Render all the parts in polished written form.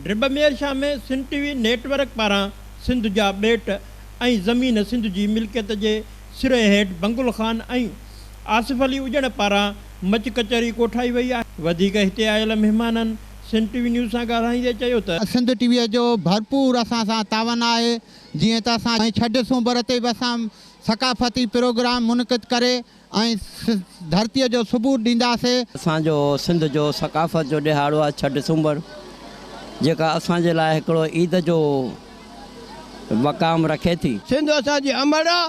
Drib Mir Shah ۾ Sindh T V network پاران سنڌ جا ٻيٽ ۽ زمين سنڌ جي ملڪيت جي سري هيٺ بنگل خان ۽ آصف علي اڄڻ پاران مچ ڪچهري ڪوٺائي وئي آهي. وڌيڪ هتي آيل مهمانن سنڌ ٽي وي نيوز سان ڳالهائيندي چيو ته. سنڌ ٽي وي جو ڀرپور اسان سان تعاون آهي جيئن ته اسان ڇهه ڊسمبر تي به اسان ثقافتي پروگرام منعقد ڪري ۽ ڌرتيء جو ثبوت ڏينداسي. اسان جو سنڌ جو ثقافت جو ڏهاڙو آهي ڇهه ڊسمبر جيڪا اسان جي لاء هڪڙو عيد جو مقام رکي ٿي. سنڌ اسان جي امڙ آ،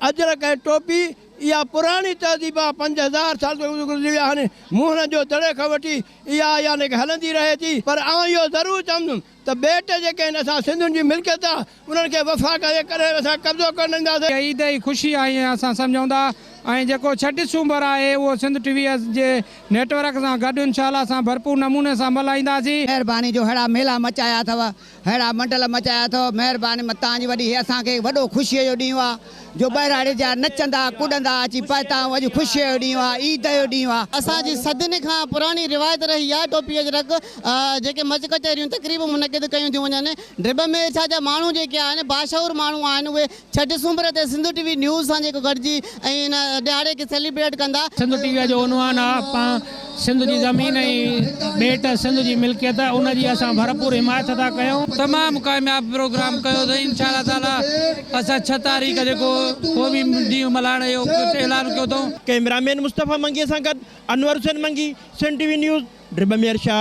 اجرڪ ۽ ٽوپي اها پراڻي تهذيب آ، 5000 سال گذري ويا آهن، موهن جو دڙي کان وٺي اها يعني ڪه هلندي رهي ٿي، پر آئون اهو ضرور چوندم ته ٻيٽ جيڪي آهن اسان سنڌين جي ملڪيت آ، انهن کي وفاق کي ڪڏهن به اسان قبضو ڪرڻ نه ڏينداسين. عيد جي خوشي آهي ۽ اسان سمجهون ٿا ۽ جيڪو ڇهه ڊسمبر آهي اهو سنڌ ٽي وي جي نيٽ ورڪ سان گڏ انشاء الله اسان ڀرپور نموني سان ملهائينداسين. مهرباني جو ههڙا ميلا مچايا اٿو ههڙا منڊل مچايا اٿو مهرباني توهان جي وڏي هي اسان کي وڏو خوشيء جو ڏينهن آ جو ٻهراڙي جا نچندا ڪڏندا اچي پهتا آهيون اڄ خوشيء جو ڏينهن آ عيد جو ڏينهن آ. اسان جي صدين کان پراڻي روايت رهي آهي ٽوپي اجرڪ جيڪي مچ ڪچهريون تقريبون منعقد ڪيون ٿيون وڃن ڊرٻ ۾ ڇا جا ماڻهو جيڪي آهن باشعور ماڻهو آهن اهي ڇهه ڊسمبر تي سنڌ ٽي وي نيوز سان جيڪو گڏجي ۽ ان ڏهاڙي کي سيليبريٽ ڪندا. سنڌ ٽي وي جو عنوان آ پان سنڌ جي زمين ۽ ٻيٽ سنڌ جي ملڪيت ان جي اسان ڀرپور حمايت ٿا ڪيون. تمام ڪامياب پروگرام ڪيو اٿئي انشاء الله تعالي اسان ڇهه تاريخ جيڪو قومي ڏينهن ملهائڻ جو اعلان ڪيو اٿئون. ڪئميرا مين مصطفيٰ منگي سان گڏ Anwar Hussain Mangi, Sindh T V news, Drib Mir Shah.